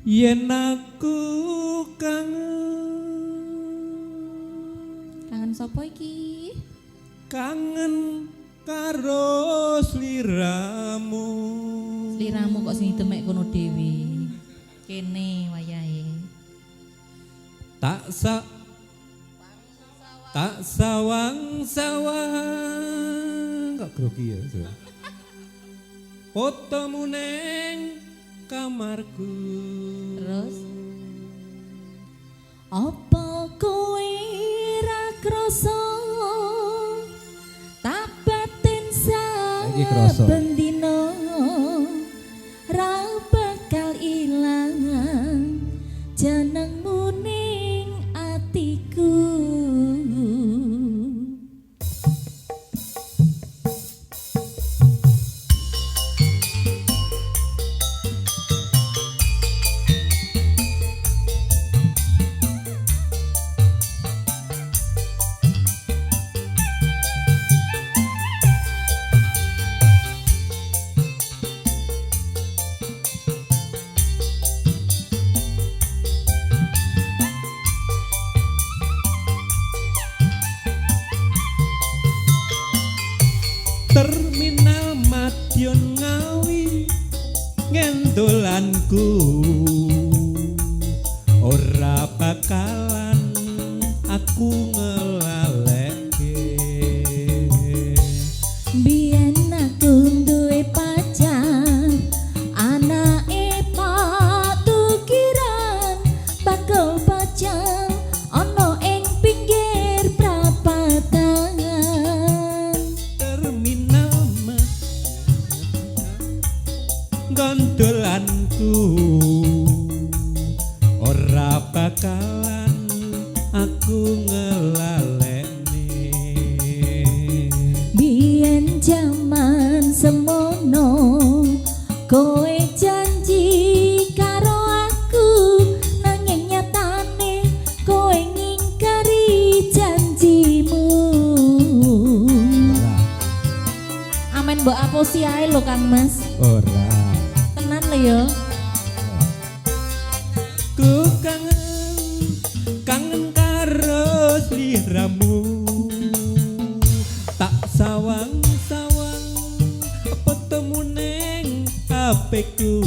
Yen aku kangen. Kangen sapa iki? Kangen karo sliramu. Sliramu kok sing demek kono dhewe. Kene wayahe. Tak sawang-sawang kok grogi ya. Fotomu neng kamarku. Terus apa kowe ra krasa tak batin saben dina ra bakal ilang jenengmu ning atiku. Terminal Madiun Ngawi ngendolanku ora bakalan aku ngelaleke. Biyen aku duwe pacar anake Pak Tukiran bakul pacar ana ing pinggir prapatan. Terminal gondolanku ora bakalan aku ngelalekne. Biyen jaman semono kowe janji karo aku nanging nyatane kowe ngingkari janjimu. Ora. Amen mbok aposi ae lho Kang Mas. Ora. Tenan lho ya. Ku kangen kangen karo sliramu tak sawang-sawang fotomu neng HP-ku.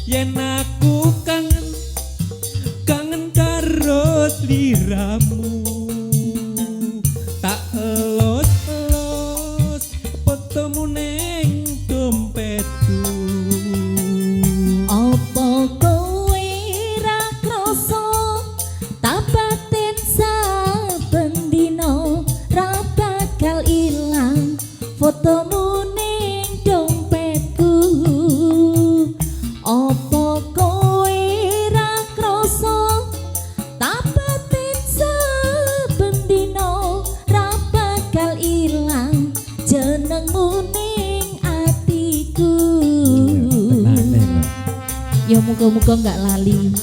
Yen aku kangen kangen karo sliramu tak elus-elus fotomu neng dompetku. Apa kowe ra krasa tak batin saben dina ra bakal ilang fotomu ning dompetku. Apa kowe ra krasa tak batin saben dina ra bakal ilang jenengmu ning atiku. Ya muga-muga nggak lali.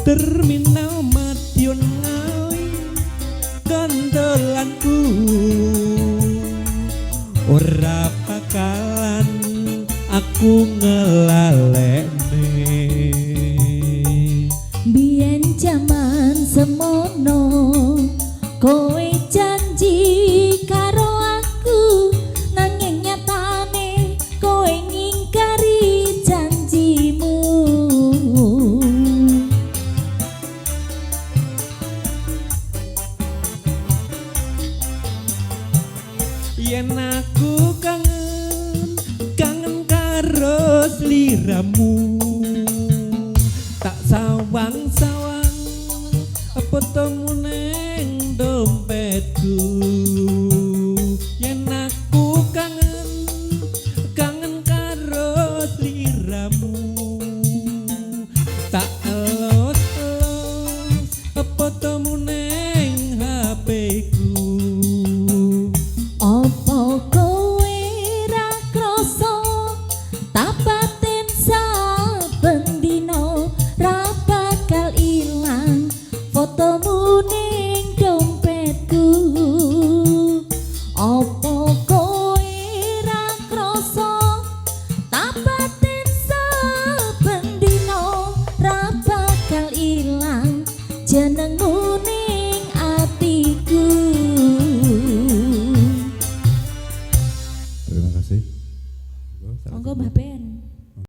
Terminal Madiun Ngawi gondolanku ora bakalan aku ngelalekne. Biyen jaman semono kowe janji karo aku nanging nyatane kowe ngingkari janjimu. Yen aku kangen kangen karo sliramu tak sawang-sawang fotomu neng dompetku. Yen aku kangen kangen karo sliramu tak elus-elus ilang.